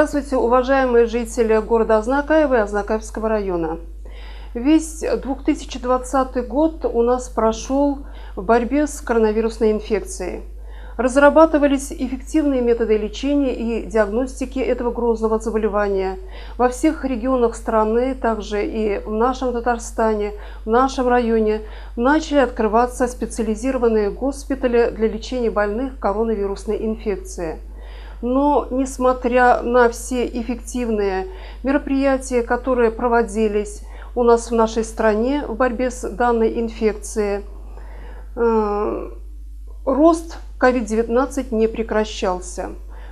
Здравствуйте, уважаемые жители города Азнакаево и Азнакаевского района. Весь 2020 год у нас прошел в борьбе с коронавирусной инфекцией. Разрабатывались эффективные методы лечения и диагностики этого грозного заболевания. Во всех регионах страны, также и в нашем Татарстане, в нашем районе, начали открываться специализированные госпитали для лечения больных коронавирусной инфекцией. Но, несмотря на все эффективные мероприятия, которые проводились у нас в нашей стране в борьбе с данной инфекцией, рост COVID-19 не прекращался.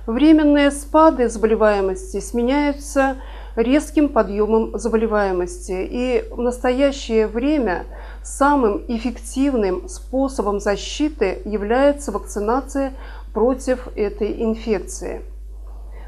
Временные спады заболеваемости сменяются резким подъемом заболеваемости. И в настоящее время самым эффективным способом защиты является вакцинация против этой инфекции.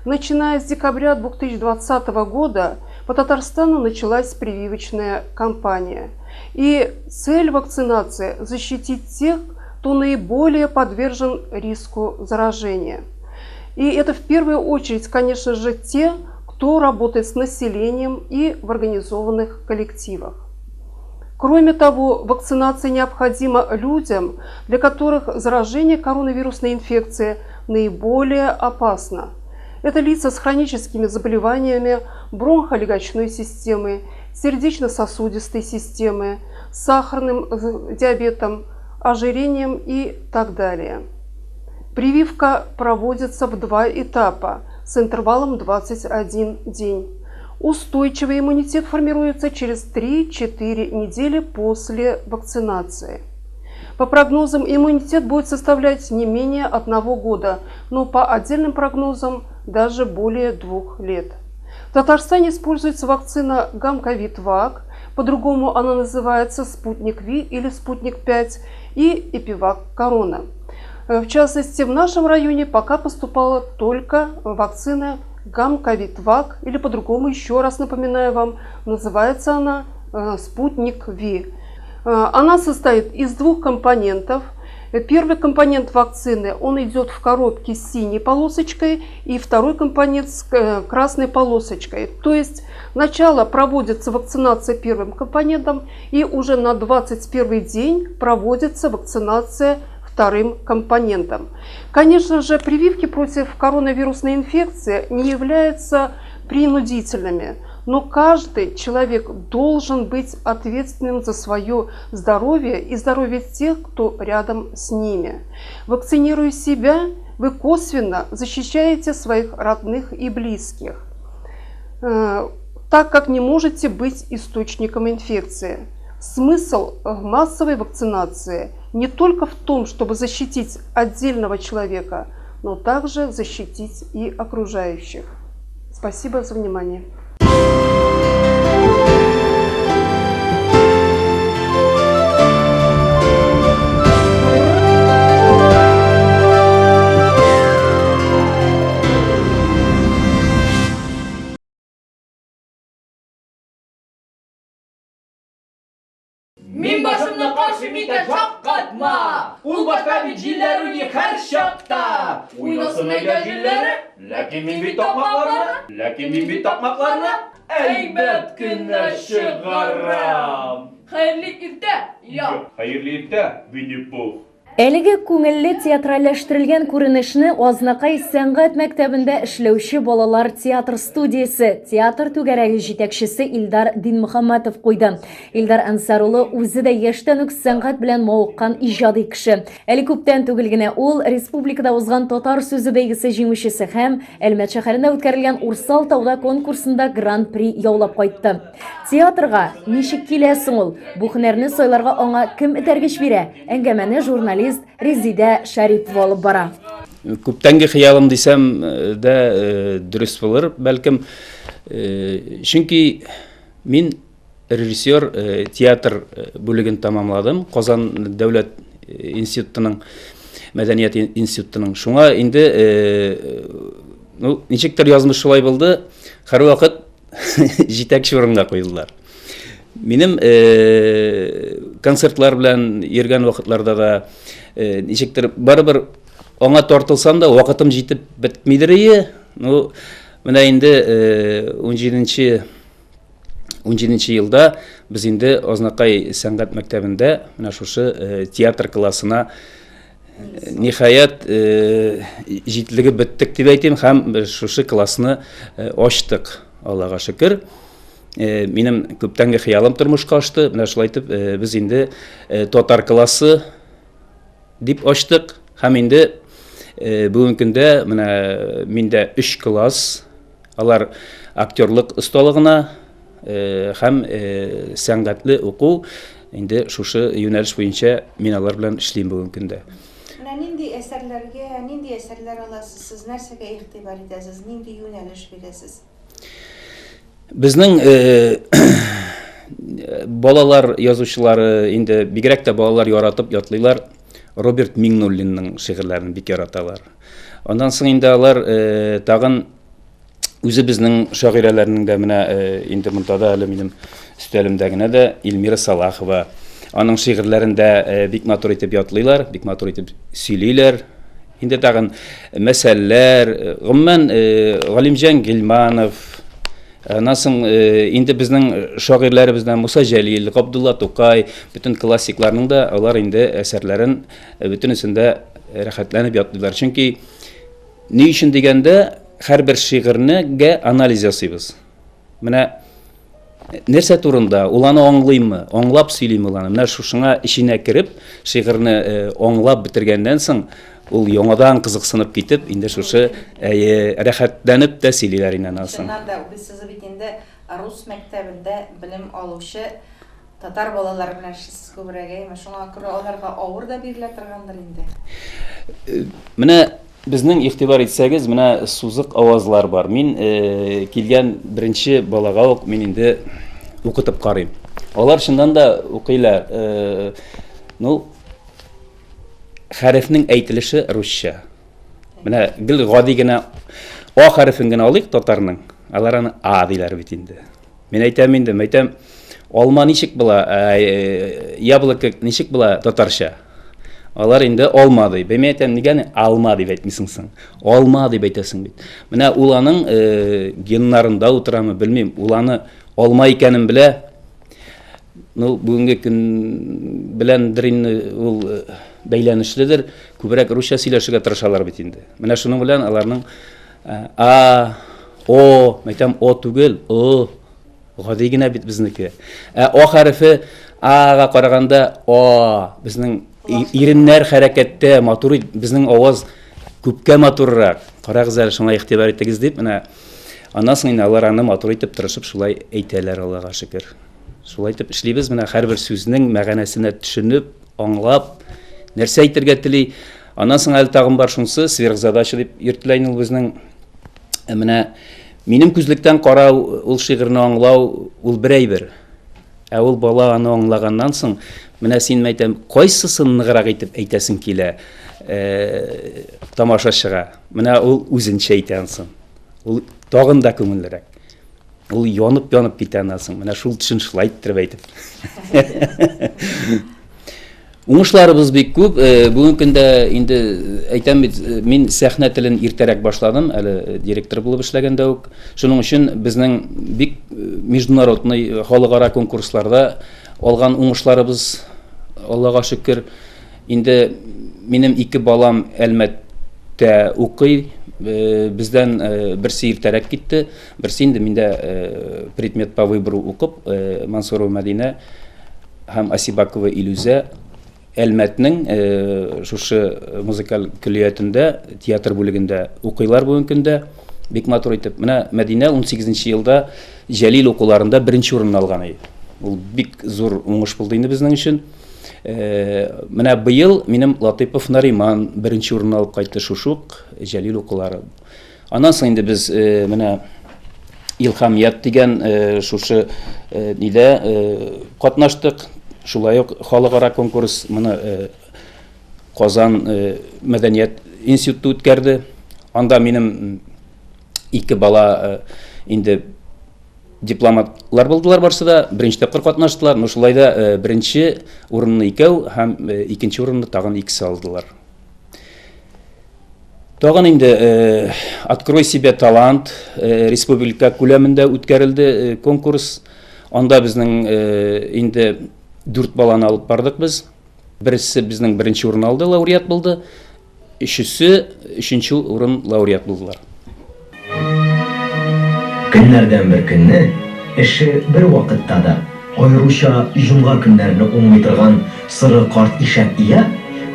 Начиная с декабря 2020 года по Татарстану началась прививочная кампания. И цель вакцинации – защитить тех, кто наиболее подвержен риску заражения. И это в первую очередь, конечно же, те, кто работает с населением и в организованных коллективах. Кроме того, вакцинация необходима людям, для которых заражение коронавирусной инфекцией наиболее опасно. Это лица с хроническими заболеваниями бронхолегочной системы, сердечно-сосудистой системы, сахарным диабетом, ожирением и так далее. Прививка проводится в два этапа с интервалом 21 день. Устойчивый иммунитет формируется через 3-4 недели после вакцинации. По прогнозам, иммунитет будет составлять не менее 1 года, но по отдельным прогнозам даже более 2 лет. В Татарстане используется вакцина Гамковид-Вак, по-другому она называется Спутник Ви или Спутник 5 и Эпивак Корона. В частности, в нашем районе пока поступала только вакцина Гамковид-Вак, или по-другому, еще раз напоминаю вам, называется она Спутник Ви. Она состоит из двух компонентов. Первый компонент вакцины, он идет в коробке с синей полосочкой, и второй компонент с красной полосочкой. То есть сначала проводится вакцинация первым компонентом, и уже на 21 день проводится вакцинация вторым компонентом. Конечно же, прививки против коронавирусной инфекции не являются принудительными, но каждый человек должен быть ответственным за свое здоровье и здоровье тех, кто рядом с ними. Вакцинируя себя, вы косвенно защищаете своих родных и близких, так как не можете быть источником инфекции. Смысл массовой вакцинации не только в том, чтобы защитить отдельного человека, но также защитить и окружающих. Спасибо за внимание. Мин башымны кашыйм икән, шаккатма! Ул башта бит җилләр уйный һәр чакта. Уйнасын әйдә җилләре, ләкин мин бит такмакларны, ләкин мин бит такмакларны әйбәт кенә чыгарам. Хәерле иртә, я. Хәерле иртә, Винни-Пух. Әлеге күңелле театральләштерелгән күренешне Азнакай сәнгать мәктәбендә эшләүче балалар театр студиясе, театр түгәрәге җитәкчесе Илдар Динмөхәммәтов куйды. Илдар Әнсар улы үзе дә яшьтән үк сәнгать белән мавыккан иҗади кеше. Әле күптән түгел генә ул республикада узган Татар сүзе бәйгесе җиңүчесе һәм Әлмәт шәһәрендә үткәрелгән Урсал тауда конкурсында гран-при яулап кайтты. Театрга ничек килә соң ул? Бу һөнәрне сайларга аңа кем этәргеч бирә? Әңгәмәне журналист Резидә Шәрипова алып бара. Күптәнге хыялым дисәм дә дөрес булыр, бәлкем. Чөнки мин режиссер театр бүлеген тәмамладым, Казан дәүләт институтының, мәдәният институтының. Шуңа инде, ну, ничектер язмыш шулай булды, һәрвакыт җитәкче урынга куйдылар. Минем концертлар белән йөргән вакытларда да ничектер барыбер аңа тартылсам да вакытым җитеп бетмидер ие. Ну, Менә инде 17 17 елда без инде Азнакай сәнгать мәктәбендә менә шушы театр классына ниһаять җитлегеп беттек дип әйтим һәм шушы классны ачтык, Аллага шөкер. Минем күптәнге хыялым тормышка ашты. Менә шулай итеп без инде татар классы дип ачтык һәм инде бүгенге көндә менә миндә 3 класс. Алар актерлык осталыгына һәм сәнгатьле уку инде шушы юнәлеш буенча мин алар белән эшлим бүгенге көндә. Менә нинди әсәрләргә, нинди әсәрләр аласыз сез, нәрсәгә игътибар итәсез, нинди юнәлеш бирәсез? Безнең балалар язучылары инде бигрәк тә балалар яратып ятлыйлар. Роберт Миңнуллинның шигырьләрен бик яраталар. Аннан соң инде алар тагын үзебезнең шагыйрәләрнең дә менә инде монда да әле минем өстәлемдә генә дә Эльмира Салахова. Аның шигырьләрен дә бик матур итеп ятлыйлар, бик матур итеп сөйлиләр. Инде тагын мәсәлләр, гомумән, Галимҗан Гилманов, аннан соң инде безнең шагыйрьләребездән Муса Җәлил, Габдулла Тукай, бөтен классикларның да алар инде әсәрләрен бөтенесен дә рәхәтләнеп ятлыйлар. Чөнки ни өчен дигәндә, һәрбер шигырьне анализ ясыйбыз. Менә нәрсә турында, ул аны аңлыймы, аңлап сөйлиме ул аны? Менә шушыңа эченә кереп, шигырьне э, аңлап бетергәннән соң, ул яңадан кызыксынып китеп, инде шушы әйе, рәхәтләнеп тә сөйлиләр инде аннан соң. Чыннан да, без сез бит инде рус мәктәбендә белем алучы татар балалары белән эшлисез күбрәк, әйеме? Шуңа күрә аларга авыр да бирелә торгандыр инде. Э, менә Безнең игътибар итсәгез, менә сузык авазлар бар. Мин э, килгән беренче балага ук мин инде укытып карыйм. Алар чыннан да укыйлар. Э, ну, хәрефнең әйтелеше русча. Менә гел гади генә А хәрефен генә алыйк татарның. Алар аны А диләр бит инде. Мин әйтәм инде, әйтәм, алма ничек була, э, яблоко ничек була татарча? Алар инде алма ди. Мин әйтәм, нигә алма дип әйтмисең соң? Алма дип әйтәсең бит. Менә ул аның э, геннарында утырамы, белмим. Ул аны алма икәнен белә. Ну, бүгенге көн беләндер инде ул э, бәйләнешледер. Күбрәк русча сөйләшергә тырышалар бит инде. Менә шуның белән аларның А, О, мәйтәм, О түгел, О. Гади генә бит безнеке. Ә О хәрефе А-га караганда О, безнең иреннәр хәрәкәттә, матур, безнең аваз күпкә матуррак. Карагыз әле, шуңа игътибар итегез дип, менә аннан соң инде алар аны матур итеп тырышып шулай әйтәләр, Аллага шөкер. Шулай итеп эшлибез, менә һәрбер сүзнең мәгънәсенә төшенеп, аңлап, нәрсә әйтергә тели. Аннан соң әле тагын бар шунысы, сверхзадача дип йөртелә инде ул безнең. Ә менә минем күзлектән карау, ул шигырьне аңлау, ул бер әйбер. Ә ул бала аны аңлаганнан соң, менә син әйтәм, кайсысын ныграк итеп әйтәсең килә э, тамашачыга? Менә ул үзенчә әйтә ансын. Ул тагын да күңеллерәк. Ул янып-янып китә аннан соң. Менә шул төшен шулай иттереп әйтеп. Уңышларыбыз бик күп. Э, бүгенге көндә инде әйтәм бит, э, мин сәхнә телен иртәрәк башладым, әле э, директор булып эшләгәндә үк. Шуның өчен безнең бик международный халыкара конкурсларда алган уңышларыбыз, Аллага шөкер, инде минем ике балам Әлмәттә укый. Бездән берсе иртәрәк китте, берсе инде миндә предмет по выбору укып, Мансурова Мәдинә һәм Асибакова Илүзә Әлмәтнең шушы музыкаль көллиятендә, театр бүлегендә укыйлар бүгенге көндә. Бик матур итеп. Менә Мәдинә 18 елда Җәлил укуларында беренче урынны алган иде. Ул бик зур уңыш булды инде безнең өчен. Менә быел минем Латыйпов Нариман беренче урынны алып кайтты шушы ук Җәлил укулары. Аннан соң инде без э, менә Илһамият дигән э, шушы э, нидә катнаштык. Шулай ук халыкара конкурс моны Казан мәдәният институты үткәрде. Анда минем ике бала инде дипломатлар булдылар барсы да, беренче тапкыр катнаштылар, но шулай да беренче урынны икәү һәм икенче урынны тагын икесе алдылар. Тагын инде Открой себе талант республика күләмендә үткәрелде конкурс. Анда безнең инде дүрт баланы алып бардык без. Берсе безнең беренче урын алды, лауреат булды. Өчесе өченче урын лауреат булдылар. Көннәрдән бер көнне эше бервакытта да, аеруча җомга көннәрне уңмый торган соры карт ишәк ия,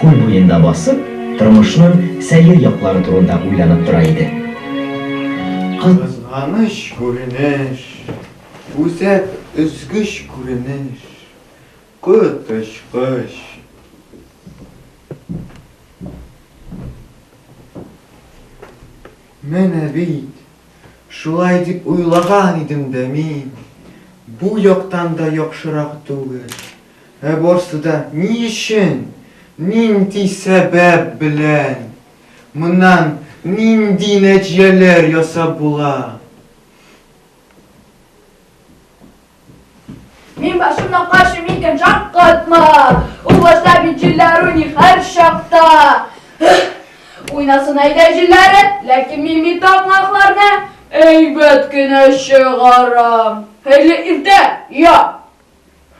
күл буенда басып, тормышның сәер яклары турында уйланып тора иде. Кыз. Кызганыч күренеш, үзәк өзгеч күренеш, коточкыч. Менә бит, шулай дип уйлаган идем дә мин. Бу яктан да яхшырак түгел. Ә барсы да ни өчен? Нинди сәбәп белән? Моннан нинди нәтиҗәләр ясап була? Мин башымнан качым икән, шаккатма. Ул башта бит җилләр уйный һәр чакта. Уйнасын әйдә җилләре, ләкин мин бит такмакларны әйбәт кенә чыгарам. Хәерле иртә, я!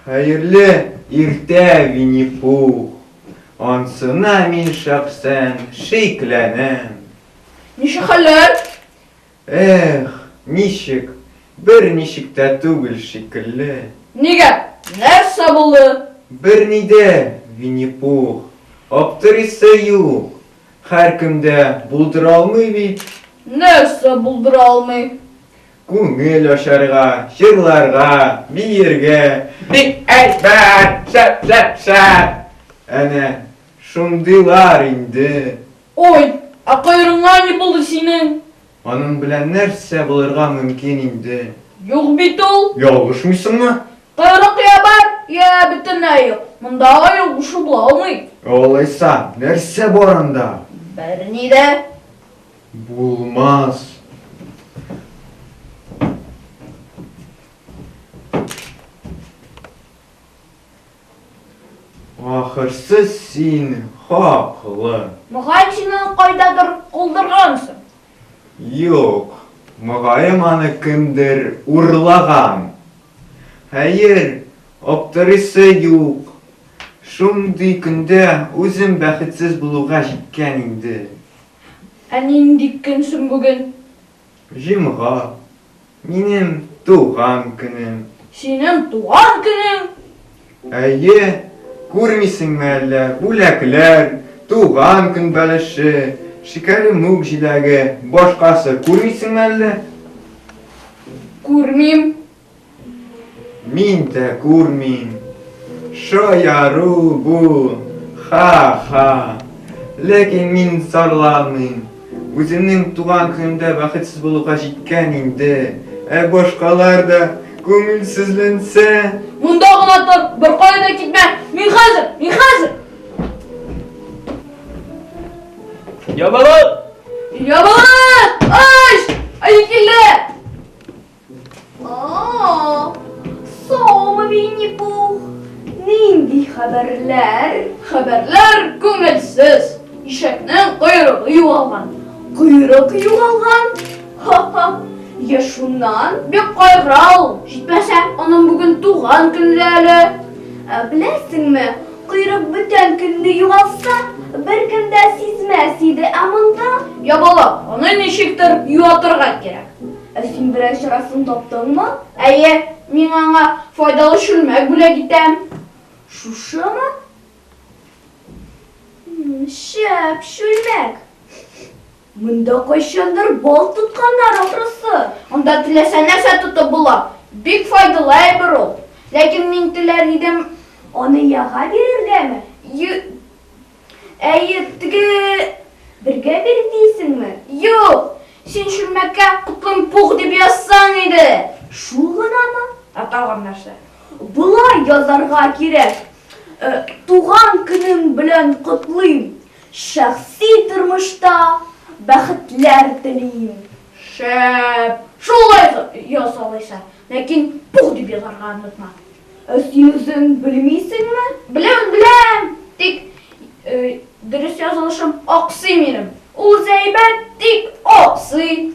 Хәерле иртә, Винни-Пух. Ансына мин шәхсән шикләнәм. Ничек хәлләр? Эх, ничек, берничек тә түгел шикелле. Нигә? Нәрсә булды? Берни дә, Винни-Пух, аптырыйсы юк. Һәркем дә булдыра алмый бит. Нәрсә булдыра алмый? Күңел ачарга, җырларга, биергә. Бик әйбәт, шәп, шәп, шәп! Әнә, шундыйлар инде. Ой, ә койрыгыңа ни булды синең? Аның белән нәрсә булырга мөмкин инде? Юк бит ул. Ялгышмыйсыңмы? Койрык я бар, я бөтенләй юк. Монда ялгышу була алмый. Ә алайса, нәрсә бар анда? Берни дә. Булмас. Ахырсы син хаклы. Мөгаен син аны кайдадыр калдыргансың. Юк, мөгаен аны кемдер урлаган. Хәер, аптырыйсы юк. Шундый көндә үзем бәхетсез булуга җиткән инде. Ә нинди көн соң бүген? Җомга. Минем туган көнем. Синең туган көнең? Әйе, күрмисеңме әллә, бүләкләр, туган көн бәлеше, шикәрле мүк җиләге, башкасы күрмисеңме әллә? Күрмим. Мин дә күрмим. Шаяру бу, ха-ха. Ләкин мин зарланмыйм. Үземнең туган көнемдә бәхетсез булуга җиткән инде. Ә башкалар да күңелсезләнсә? Монда гына тор, беркая да китмә. Мин хәзер, мин хәзер. Ябалак! Ябалак! Ач! Ай килде! О, саумы, Винни-Пух? Нинди хәбәрләр? Хәбәрләр күңелсез. Ишәкнең койрыгы югалган. Койрык югалган? Ха-ха. Я шуннан бик кайгыра ул. Җитмәсә, аның бүген туган көне дә әле. Ә, беләсеңме, койрык бүтән көнне югалса, беркем дә сизмәс иде, ә монда... Ябалак, аны ничектер юатырга кирәк. Ә син берәр чарасын таптыңмы? Әйе, мин аңа файдалы чүлмәк бүләк итәм. Шушымы? Шәп чүлмәк. Монда кайчандыр бал тотканнар ахрысы. Анда теләсә нәрсә тотып була. Бик файдалы әйбер ул. Ләкин мин теләр идем аны яга бирергәме? Әйе, теге бергә бир дисеңме? Юк, син чүлмәккә Котлым Пух дип язсаң иде. Шул гынамы? Ә тагын нәрсә? Болай язарга кирәк. Э, туган көнең белән котлыйм. Шәхси тормышта бәхетләр телим. Шәп! Шулай яз алайса. Ләкин Пух дип язарга онытма. Ә син үзең белмисеңме? Беләм, беләм! Тик дөрес язылышым аксый минем. Үзе әйбәт, тик аксый.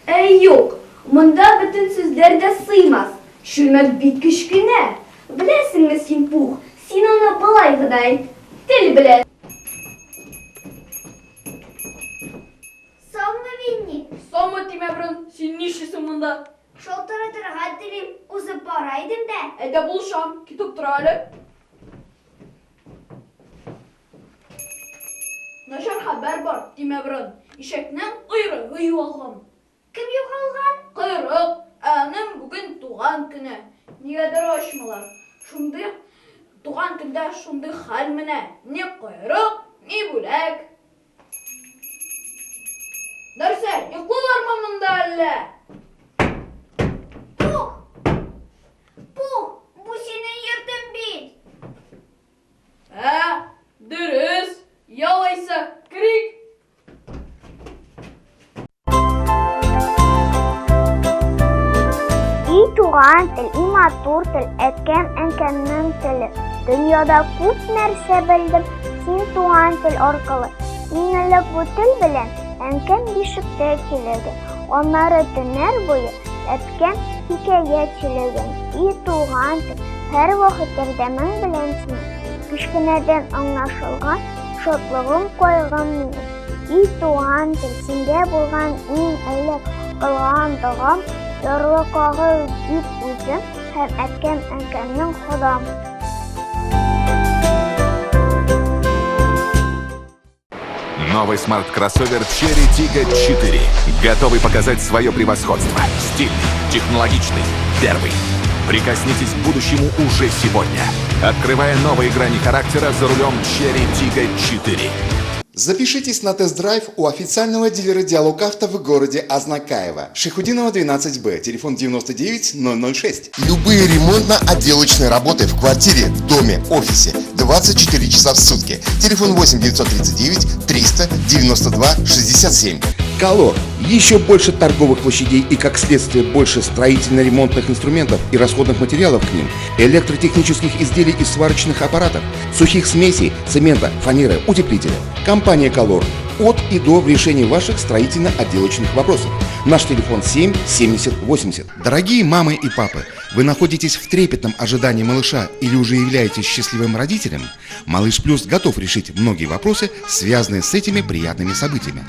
Әй, юк, монда бөтен сүзләр дә сыймас. Чүлмәк бик кечкенә. Беләсеңме син, Пух, син аны болай гына әйт, тел белән. Саумы, Винни? Саумы, Тимәбрын, син нишлисең монда? Шалтыратырга телим, узып бара идем дә. Әйдә булышам, китеп тор әле. Начар хәбәр бар, Тимәбрын. Ишәкнең койрыгы югалган. Кем югалган? Койрык. Ә аның бүген туган көне. Нигәдер ачмыйлар. Шундый туган көндә шундый хәл менә. Ни койрык, ни бүләк. Нәрсә, йоклыйлармы монда әллә? Пух! Пух, бу синең йортың бит! Ә, дөрес, ялайса, керик. И туган тел, и матур тел, әткәм, әнкәмнең теле. Дөньяда күп нәрсә белдем син туган тел аркылы. Иң элек бу тел белән әнкәм бишектә сөйләгән. Аннары төннәр буе әткәм хикәят сөйләгән. И туган тел, һәрвакыт ярдәмең белән синең. Кечкенәдән аңлашылган шатлыгым, кайгым минем. И туган тел, синдә булган иң элек кылган догам, ярлыкагыз дип үзем һәм әткәм-әнкәмнең Ходам. Новый смарт-кроссовер Chery Tiggo 4. Готовый показать свое превосходство. Стильный, технологичный, первый. Прикоснитесь к будущему уже сегодня. Открывая новые грани характера за рулем Chery Tiggo 4. Запишитесь на тест-драйв у официального дилера «Диалог Авто» в городе Азнакаево. Шайхутдинова, 12Б, телефон 99 006. Любые ремонтно-отделочные работы в квартире, в доме, офисе 24 часа в сутки. Телефон 8 939 392 67. Колор. Еще больше торговых площадей и, как следствие, больше строительно-ремонтных инструментов и расходных материалов к ним, электротехнических изделий и сварочных аппаратов, сухих смесей, цемента, фанеры, утеплителя. Компания «Колор» от и до в решении ваших строительно-отделочных вопросов. Наш телефон 7 70 80. Дорогие мамы и папы, вы находитесь в трепетном ожидании малыша или уже являетесь счастливым родителем? Малыш Плюс готов решить многие вопросы, связанные с этими приятными событиями.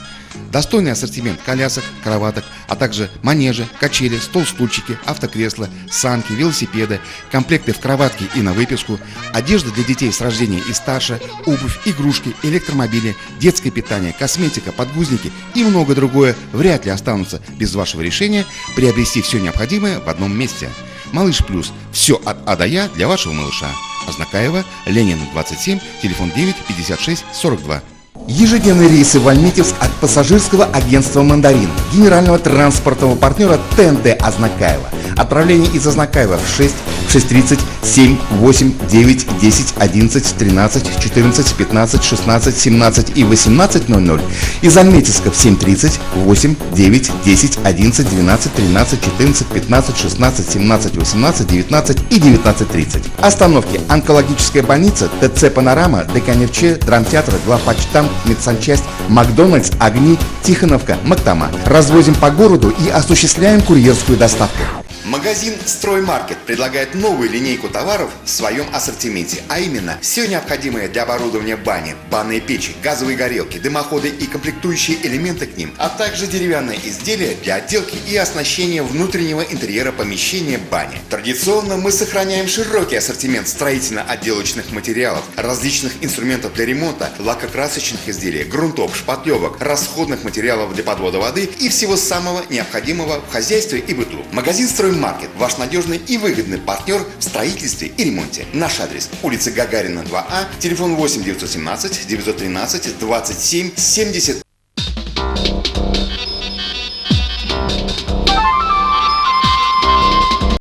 Достойный ассортимент колясок, кроваток, а также манежи, качели, стол-стульчики, автокресла, санки, велосипеды, комплекты в кроватке и на выписку, одежда для детей с рождения и старше, обувь, игрушки, электромобили, детское питание, косметика, подгузники и много другое вряд ли останутся без вашего решения приобрести все необходимое в одном месте. Малыш Плюс. Все от А до Я для вашего малыша. Азнакаево, Ленина, 27, телефон 9 56 42. Ежедневные рейсы в Альметьевск от пассажирского агентства «Мандарин», генерального транспортного партнера ТНТ Азнакаево. Отправление из Азнакаева в 6, 6:30, 7, 8, 9, 10, 11, 13, 14, 15, 16, 17 и 18:00. Из Альметьевска в 7:30, 8, 9, 10, 11, 12, 13, 14, 15, 16, 17, 18, 19 и 19:30. Остановки: Онкологическая больница, ТЦ «Панорама», ДК «Нефтчи», Драмтеатр, Главпочтамт, Медсанчасть, Макдональдс, Огни, Тихоновка, Мактама. Развозим по городу и осуществляем курьерскую доставку. Магазин «Строймаркет» предлагает новую линейку товаров в своем ассортименте, а именно все необходимое для оборудования бани, банные печи, газовые горелки, дымоходы и комплектующие элементы к ним, а также деревянные изделия для отделки и оснащения внутреннего интерьера помещения бани. Традиционно мы сохраняем широкий ассортимент строительно-отделочных материалов, различных инструментов для ремонта, лакокрасочных изделий, грунтов, шпатлевок, расходных материалов для подвода воды и всего самого необходимого в хозяйстве и быту. Магазин «Строймаркет» – ваш надежный и выгодный партнер в строительстве и ремонте. Наш адрес: улица Гагарина, 2А, телефон 8 917 913 27 70.